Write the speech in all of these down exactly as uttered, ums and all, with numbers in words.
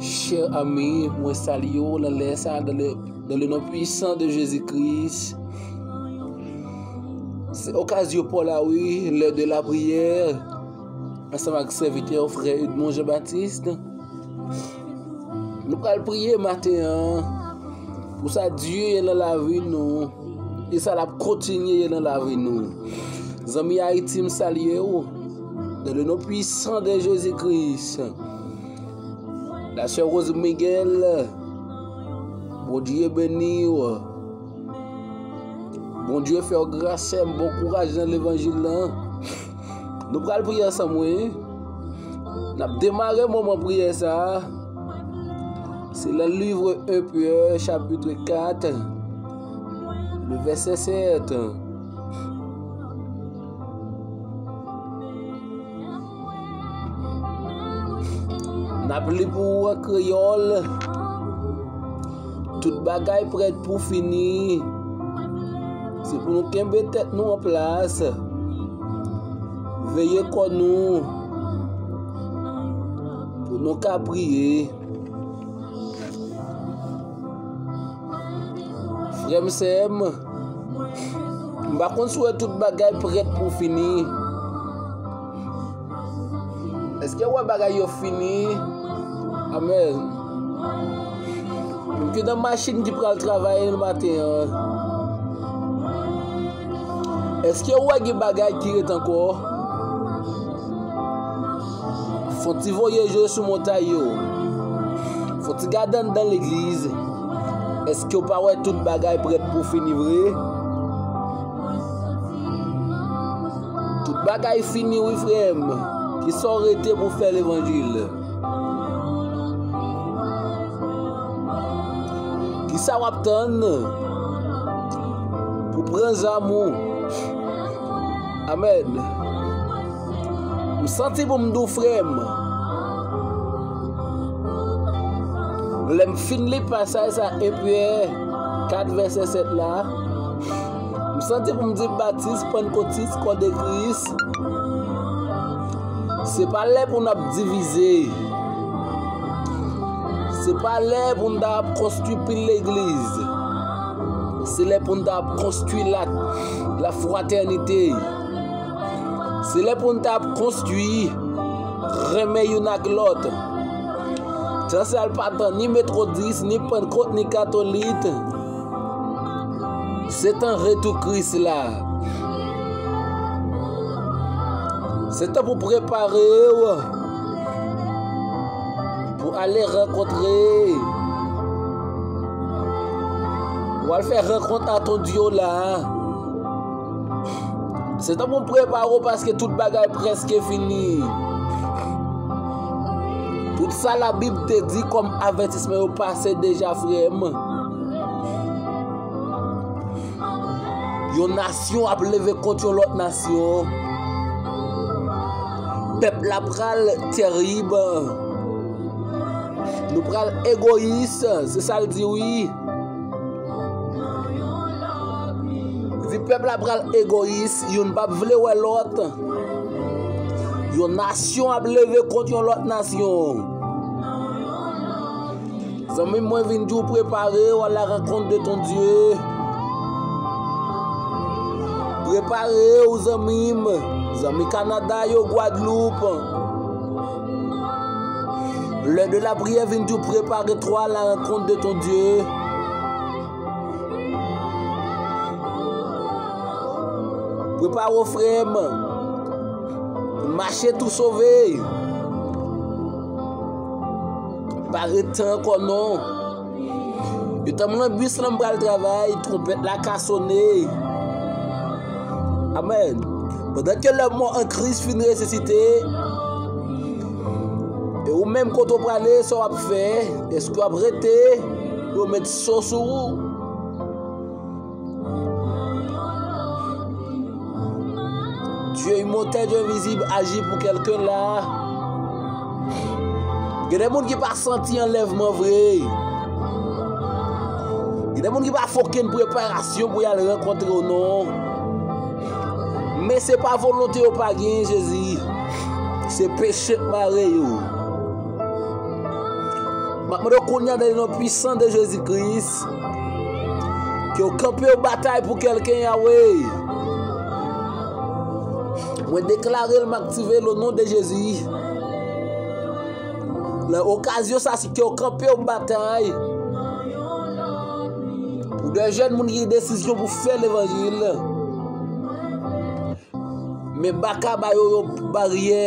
Chè ami, mwen salye w nan lè sa a, dans le, dans le nom puissant de Jésus-Christ. Se okazyon pa w la, wi, l'heure de la prière, ansanm ak sèvitè w, frè Edmond Jean-Baptiste. Nou pral priye maten an pou sa Dye ye nan lavi nou e sa l ap kontinye ye nan lavi nou. Zanmi Ayiti, m salye w dans le nom puissant de Jésus-Christ. La sè Rose Miguel, Bondye beni w. Bondye fè w gras, sè m, bon kouraj nan levanjil lan. Nou pral priye ansanm, wi. N ap demare moman priyè sa a. Se nan liv en Pyè, chapit kat, le vèsè sèt. N ap li pou ou an kreyòl. Tout bagay prèt pou fini. Se pou nou kenbe tèt nou an plas. Veye kò nou. Pou nou ka priye. Frè m, sè m, m pa konn si w wè tout bagay prèt pou fini. Èske w wè bagay yo fini? Amèn. Menm ke nan machin ki pral travay nan maten an, èske w wè gen bagay ki ret ankò? Fon ti voye je sou montay yo. Fon ti gade anndan legliz. Èske w pa wè tout bagay prèt pou fini vre? Tout bagay fini wi, frè m. Kisa w rete pou fè levanjil? Kisa w ap tann pou pran zam ou? Amèn. M santi pou m di w, frè m, lè m fin li pasaj sa, en Pyè kat vèsè sèt la, m santi pou m di batis, pannkotis, kò de Kris, se pa lè pou n ap divize. Se pa lè pou n ta ap konstwi pil legliz. Se lè pou n ta ap konstwi la, la fraternité. Se lè pou n ta ap konstwi renmen youn ak lòt. Tan sa l pa tan ni metwodis, ni pannkot, ni katolik. Se tan retou Kris la. Se tan pou prepare w pou ale rankontre, pou al fè rankont a ton Dye la. Se tan pou prepare w paske tout bagay prèske fini. Tout sa Labib te di kòm avètisman yo pase deja, frè m. Yon nasyon ap leve kont yon lòt nasyon. Pèp la pral terib. Nou pral egoyis, se sa l di wi. Li di pèp la pral egoyis, youn p ap vle wè lòt. Yon nasyon ap leve kont yon lòt nasyon. Zanmi m, mwen vin di w prepare w à la rencontre de ton Dieu. Prepare w, zanmi m. Zanmi Kanada yo, Gwadloup. L'heure de la prière vin di w prepare twa à la rencontre de ton Dieu. Prepare w, frè m. Mache tou sove. Pa ret tan ankò non. Yo tann mwen bis lan m pral travay, twonpèt la ka sone. Amèn. Pandan ke lè mò an Kris fin resisite, e ou menm kote w prale, sa w ap fè? Èske w ap rete? Yo met so sou ou. Dieu, une montagne invisible, agit pour quelqu'un là. Gen de moun ki pa santi anlèvman vre. Gen de moun ki pa fè okenn preparasyon pou y al rankontre w non. Men se pa volonte yo pa gen, Jezi. Se peche k mare yo. M ap mande w kounye a, nan non pwisan de Jezi Kris, ke w kanpe yon batay pou kèlken, Yawe. Mwen deklare l, m aktive l o non de Jezi. Nan okazyon sa, si ke w kanpe yon batay pou de jèn moun ki gen desizyon pou fè levanjil. Men baka ba yo yon baryè.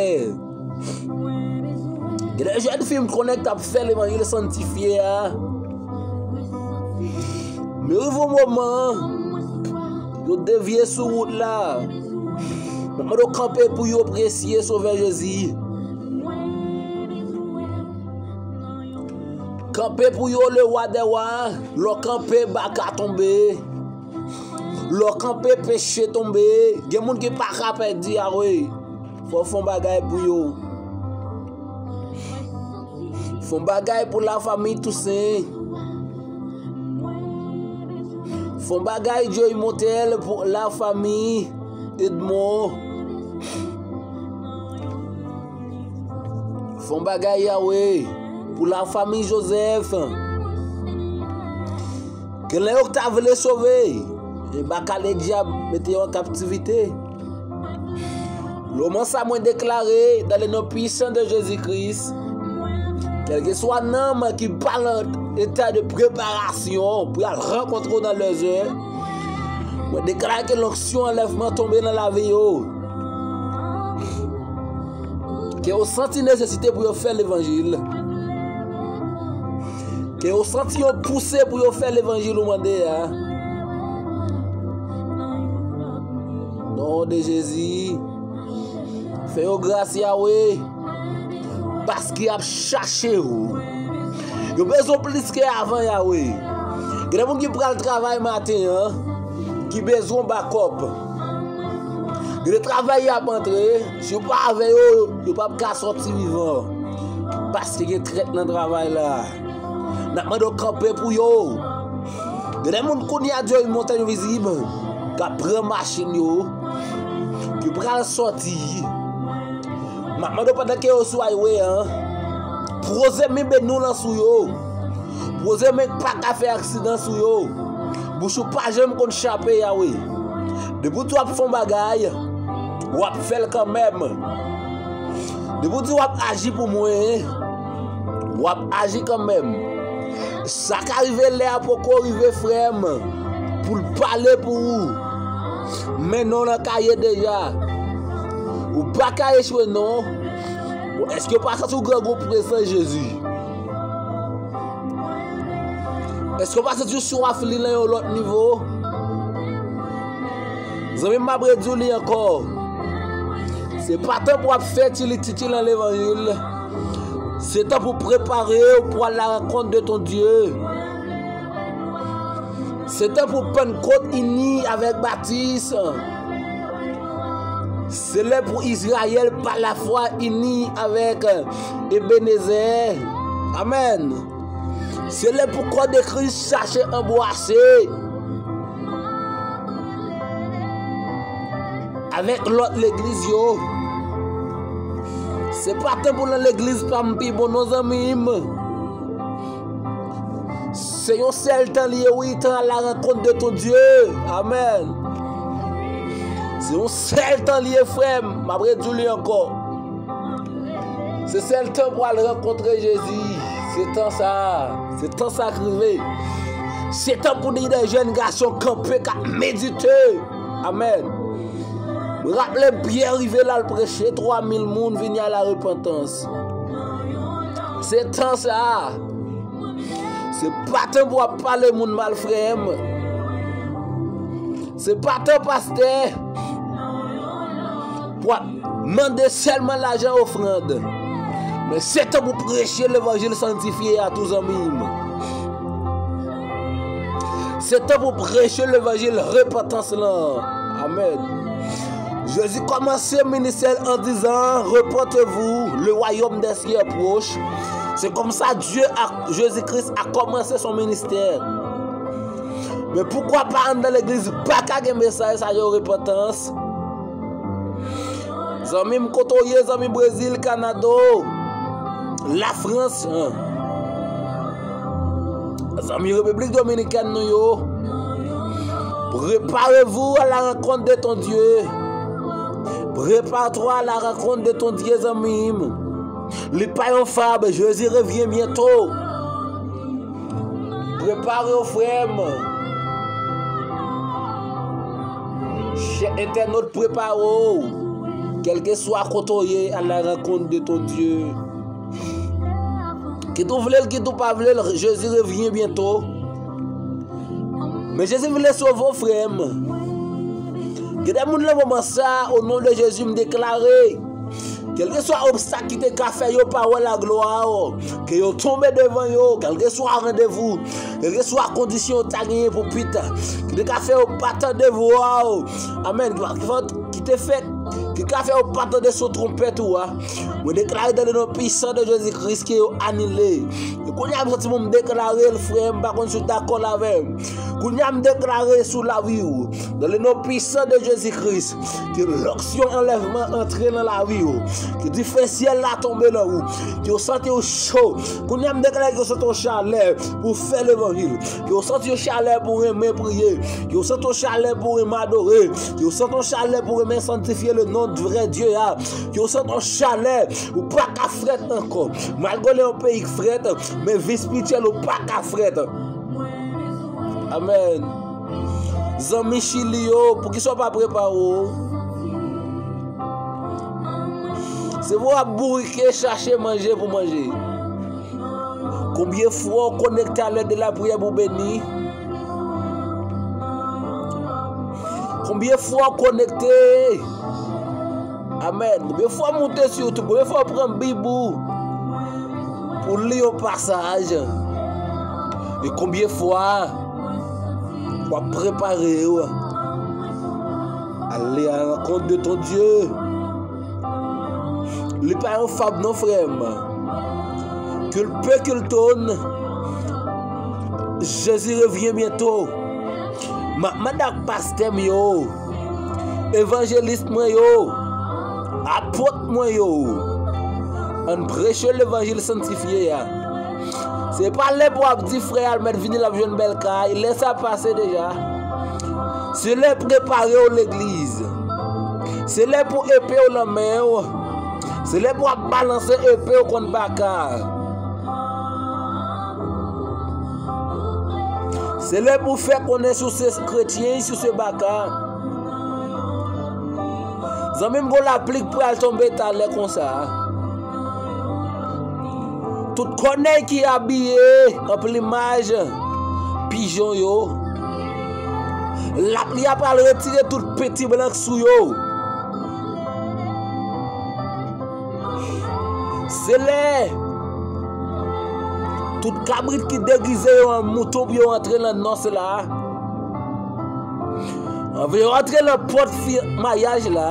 Gen de jèn fi m konnen k t ap fè levanjil santifye a. Men rive yon moman, yo devye sou wout la. Mwen mande w kanpe pou yo presye Sovè Jezi. Kanpe pou yo, le wa dè wa. Lè w kanpe, baka tonbe. Lè w kanpe, peche tonbe. Gen moun ki pa ka pèdi, Yawe. Fò w fè yon bagay pou yo. Fè yon bagay pou lafanmi Tousen. Fè yon bagay, Joy Montel, pou lafanmi Edmond. Fè yon bagay, Yawe, pou lafanmi Joseph. Gen lè yo ta vle sove, men baka ledyab mete yo an kaptivite. Moman sa mwen deklare, dans le nom puissant de Jésus-Christ, kèlkeswa nanm ki pa nan eta de preparasyon pou y al rankontre w nan lèzè, mwen deklare ke lonksyon anlèvman tonbe nan lavi yo. Ke yo santi nesesite pou yo fè levanjil. Ke yo santi yo pouse pou yo fè levanjil ou mande a. Non de Jezi. Fè yo gras, Yawe. Paske y ap chache w. Yo bezwen plis ke avan, Yawe. Gen de moun ki pral travay maten an, ki bezwen bakòp. Gen de travay y ap antre, si w pa avè yo, yo p ap ka sòti vivan. Paske gen trèt nan travay la. N ap mande w kanpe pou yo. Gen de moun kounye a, Dye Montagne Visible, k ap pran machin yo, ki pral sòti. M ap mande w pandan ke yo sou highway an, poze men benn ou lan sou yo. Poze men k pa ka fè aksidan sou yo. Bouch ou pa janm konn chape, Yawe. Depi w di w ap fè yon bagay, w ap fè l kanmenm. Depi w di w ap aji pou mwen, w ap aji kanmenm. Sa ka rive lè a poko rive, frè m, pou l pale pou ou. Men non w nan kaye deja. Ou pa ka echwe non. Bon, èske w pa santi w grangou prezans Jezi? Èske w pa santi w swaf li nan yon lòt nivo? Zanmi m, m ap redi w li ankò. Se pa tan pou w ap fè tili titi nan levanjil. Se tan pou prepare w pou al la rankont de ton Dye. Se tan pou Pannkot ini avèk Batis. Se lè pou Izrayèl pa lafwa ini avèk Ebenezè. Amèn. Se lè pou kò de Kris chache anbwase avèk lòt legliz yo. Se pa tan pou nan legliz pa m pi bon non, zanmi m. Se yon sèl tan li ye, wi, tan à la rencontre de ton Dieu. Amèn. Se yon sèl tan li ye, frè m. M ap redi w li ankò. Se sèl tan pou al rankontre Jezi. Se tan sa a. Se tan sa k rive. Se tan pou ni de jèn gason kanpe k ap medite. Amèn. Raple m, Pyè rive la, l preche, twa mil moun vini a la repantans. Se tan sa a. Se pa tan pou ap pale moun mal, frè m. Se pa tan pastè pou ap mande sèlman lajan ofrann. Men se tan pou preche levanjil sanntifye a tou, zanmi m. Se tan pou preche levanjil repantans lan. Amèn. Jezi kòmanse ministè l an dizan, repentez-vous, le royaume des cieux est proche. Se konsa Dye a, Jezi Kris a kòmanse son ministè. Men poukwa pa anndan legliz pa ka gen mesaj sa yo, repantans? Zanmi m, kote w ye, zanmi Brezil, Kanada, Lafrans, an. Zanmi Repiblik Dominikèn nou yo, préparez-vous à la rencontre de ton Dieu. Prépare-toi à la rencontre de ton Dieu, zanmi m. Li pa yon fab, Jezi revyen byento. Prepare w, frè m. Chè entènot, prepare w. Kèlkeswa kote w ye, à la rencontre de ton Dieu. Kit ou vle l, kit ou pa vle l, Jezi revyen byento. Men Jezi vle sove w, frè m. Gen de moun nan moman sa, o non de Jezi, m deklare, kèlkeswa obstak ki te ka fè yo pa wè laglwa w, ke yo tonbe devan yo, kèlkeswa randevou, kèlkeswa kondisyon yo ta genyen pou pita, ki te ka fè yo pa tande vwa w. Amèn. Ki te fè, ki ka fè yo pa tande son twonpèt ou a. Mwen deklare dans le nom puissant de Jésus-Christ ke yo anile. E kounye a, m santi mwen m deklare l, frè m, pa konn si w dakò l avè m. Kounye a, m deklare sou lavi w, dans le nom puissant de Jésus-Christ, ke lonksyon anlèvman antre nan lavi w, ke dife syèl la tonbe nan ou, ke w santi w cho. Kounye a, m deklare ke w santi w chalè pou fè levanjil, ke w santi w chalè pou renmen priye, ke w santi w chalè pou renmen adore, ke w santi w chalè pou renmen sanntifye le non de vrè Dye a, ke w santi w chalè, ou pa ka frèt ankò. Malgre w nan yon peyi k frèt, men vi espirityèl ou pa ka frèt. Amèn. Zanmi Chili yo, poukisa w pa prepare w? Se pou w ap bourike, chache manje pou manje. Konbyen fwa w konekte a lè de lapriyè pou beni? Konbyen fwa w konekte? Amèn. Konbyen fwa w moute sou YouTube? Konbyen fwa w pran Bib ou pou li yon pasaj? E konbyen fwa w ap prepare w? Aller à la rencontre de ton Dieu. Li pa yon fab non, frè m. Qu'il peut, qu'il tourne. Jezi revyen byento. M ap mande ak pastè m yo, evanjelis mwen yo, apot mwen yo, ann preche levanjil sanntifye a. Se pa lè pou ap di frè a l mèt vini, l ap jwenn bèl kay. Lè sa pase deja. Se lè prepare w legliz. Se lè pou epe w nan men w. Se lè pou ap balanse epe w kont baka. Se lè pou fè konnen si w se kretyen, si w se baka. Zanmi m, gon lapli k pral tonbe talè konsa. Tout kònèy ki abiye an plimaj pijon yo, lapli a pral retire tout penti blan k sou yo. Se lè tout kabrit ki degize yo an mouton pou yo antre nan nòs la. Anvan yo antre nan pòt fi-, mayaj la,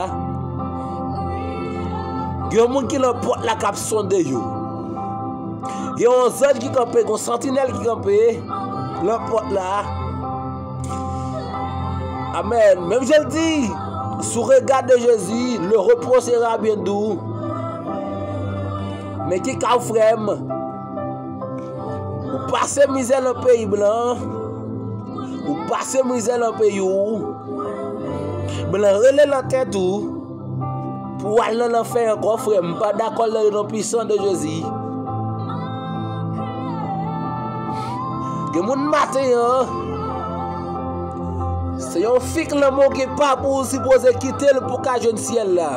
gen yon moun ki nan pòt la k ap sonde yo. Gen yon zanj ki kanpe, gen yon santinèl ki kanpe nan pòt la. Amèn. Menm jan l di, sous regard de Jésus, le repos sera bien doux. Men ki ka w, frè m? Ou pase mizè nan peyi blan, ou pase mizè nan peyi w, blan rele nan tèt ou pou w al nan lanfè ankò, frè m. M pa dakò nan le non pwisan de Jezi. Gen moun maten an, se yon fik lanmou ki pa pou ou sipoze kite l pou ka jwenn syèl la.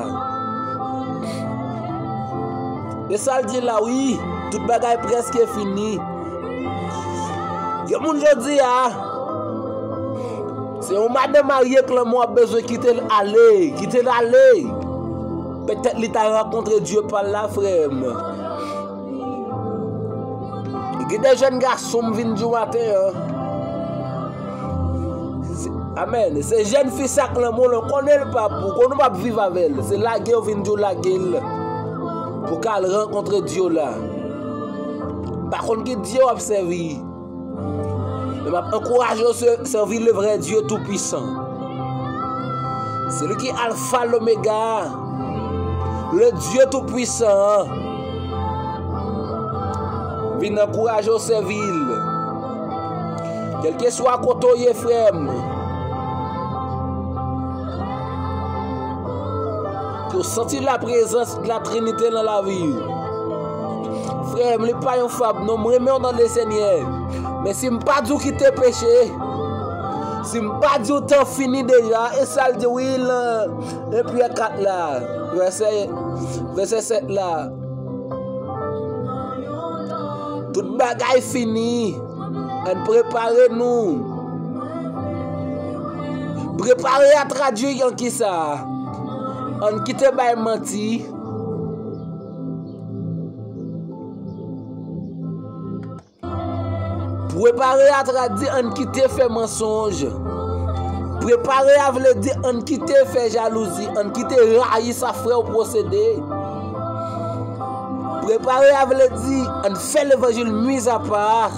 E sa l di la, wi, tout bagay prèske fini. Gen moun jodi a, se yon madanm marye k lanmou ap bezwen kite l ale, kite l ale. Petèt li ta rankontre Dye pa l la, frè m. Gen de jèn gason m vin di w maten an. Se, amèn. Se jèn fi sa k lanmou l, konnen l pa pou, konnen w p ap viv avè l. Se lage w vin di w lage l pou ka al rankontre Dye w la. M pa konn ki Dye w ap sèvi. Men m ap ankouraje w se-, sèvi le vrè Dye Toupisan. Se li ki Alfa, Lomega, le Dieu Tout-Puissant. Vin ankouraje w sèvi l. Kèlkeswa kote w ye, frè m, ke w santi laprezans de la Trinité nan lavi w. Frè m, li pa yon fab, non, m renmen w nan Lesenyè. Men si m pa di w kite peche, si m pa di w tan fini deja, e sa l di, wi, nan En Pyè kat la, vèsè, vèsè sèt la. Tout bagay fini. Ann prepare nou. Prepare a tradui an kisa? Ann kite bay manti. Prepare a tradui ann kite fè mansonj. Prepare a vle di ann kite fè jalouzi, ann kite rayi sa frè w posede. Prepare a vle di ann fè levanjil mizapa,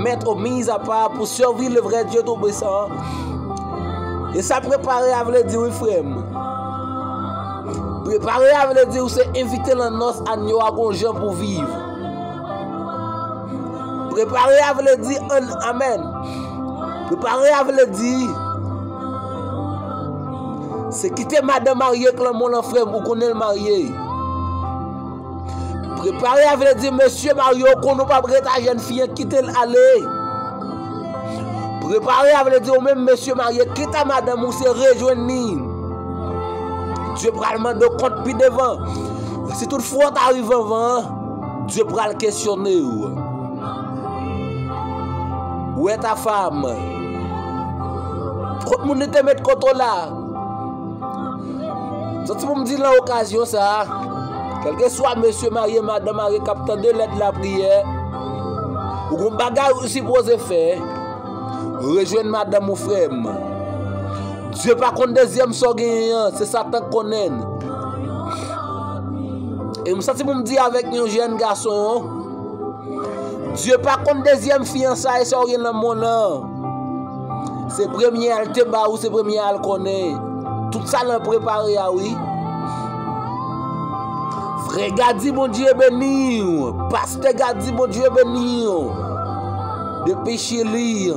mèt o mizapa pou sèvi le vrè Dye Toupisan. E sa prepare a vle di, wi, frè m. Prepare a vle di ou se envite nan nòs anyo a, gon jan pou viv. Prepare a vle di ann, amèn. Prepare a vle di se kite madanm marye k lanmò lan, frè m, ou konnen l marye. Prepare a vle di mesye marye, ou konnen w p ap ret a jèn fi an, kite l ale. Prepare a vle di ou menm mesye marye, kit a madanm ou, se rejwenn li. Dye pral mande w kont pi devan. Si tout fwa w ta rive anvan an, Dye pral kesyone w. Où est ta femme? Kot moun li te met kote w la? Santi pou m di nan okazyon sa a, kèlkeswa mesye marye, madanm marye k ap tande lè de lapriyè, ou gon bagay ou sipoze fè, rejwenn madanm ou, frè m. Dye pa konn dezyèm sa w genyen an, se Satan k konnen l. E m santi pou m di avèk yon jèn gason, Dye pa konn dezyèm fiyansaye sa w gen nan mond lan. Se premye a l te ba ou, se premye a l konnen. Tout sa nan prepare a, wi. Frè Gady, Bondye beni w. Pastè Gady, Bondye beni w. Depi Chili.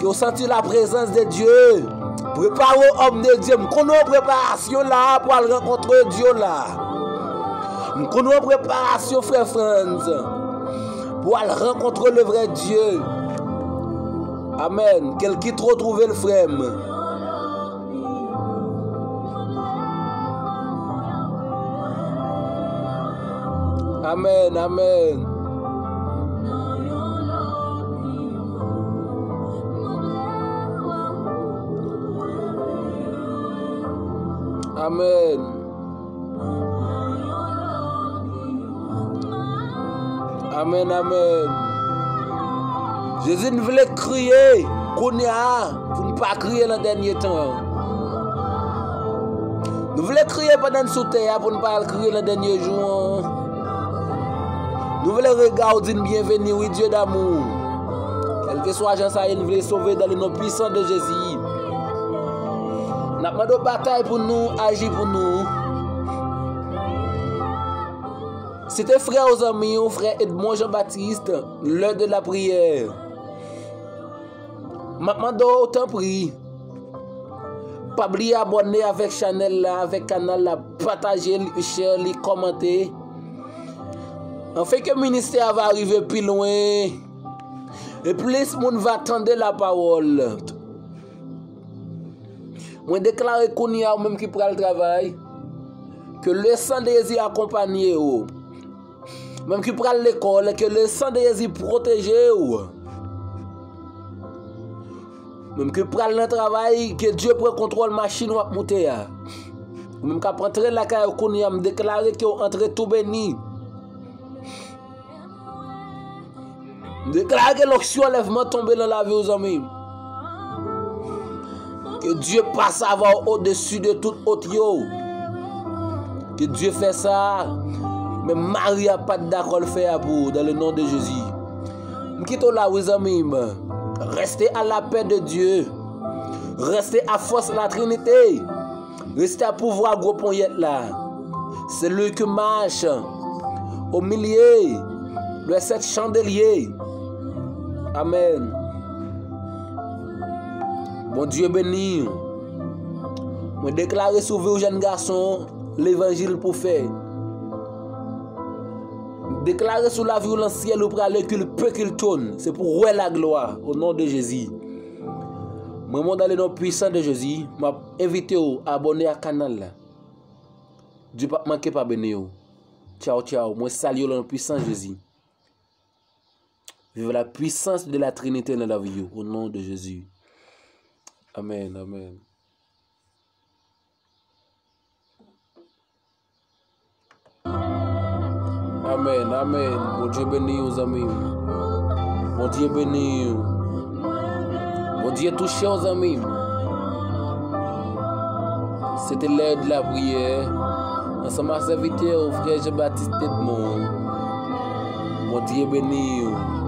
Ke w santi laprezans de Dye. Prepare w, òm de Dye. M konnen w preparasyon la pou al rankontre Dye w la. M konnen w preparasyon, frè Frantz, pou al rankontre le vrè Dye. Amèn. Ke l kit retwouve l, frè m. Amèn, amèn. Amèn. Amèn, amèn. Jezi, n vle kriye kounye a pou n pa kriye nan dènye tan an. Nou vle kriye pandan n sou tè a pou n pa al kriye nan dènye jou an. Nou vle rega w di n byenveni, wi, Dye damou. Kèlkeswa jan sa ye, n vle sove dans le nom puissant de Jésus. N ap mande w batay pou nou, aji pou nou. Se te frè w, zanmi w, frè Edmond Jean Baptiste, l'heure de la prière. M ap mande w, tanpri, pa bliye abòne avèk chanèl la, avèk kanal la, pataje li, share li, kòmante. Anfen ke ministè a va rive pi lwen e plis moun va tande lapawòl. Mwen deklare kounye a, ou menm ki pral travay, ke le san de Jezi akonpanye w. Ou menm ki pral lekòl, ke le san de Jezi pwoteje w. Ou menm ki pral nan travay, ke Dye pran kontwòl machin w ap moute a. Ou menm k ap antre lakay ou kounye a, m deklare ke w antre tou beni. M deklare ke lonksyon anlèvman tonbe nan lavi w, zanmi m. Ke Dye pase avè w odesi de tout ot yo. Ke Dye fè sa, menm mari a pa t dakò l fè a pou ou, dans le nom de Jésus. M kite w la, wi, zanmi m. Restez à la paix de Dieu. Restez à force la Trinité. Reste à pouvoir gwo ponyèt la. Celui qui marche au milieu de sept chandeliers. Amèn. Bondye beni w. Mwen deklare sou vi w, jèn gason, levanjil pou fè. Deklare sou lavi w, nan syèl ou prale, qu'il peut, qu'il tourne. Se pou w wè laglwa, o non de Jezi. Mwen, mwen, dans le nom puissant de Jésus, m ap envite w abòne ak kanal la. Dye p ap manke pa beni w. Tchaw, tchaw. Mwen salye w nan pwisans Jezi. Vive la puissance de la Trinité dans la vie, au nom de Jésus. Amèn, amèn. Amèn, amèn. Bondye beni w, zanmi m. Bondye beni w. Bondye touche w, zanmi m. Se te lè de lapriyè. Ansanm ak sèvitè w, frè Jean-Baptiste Edmond. Bondye beni w.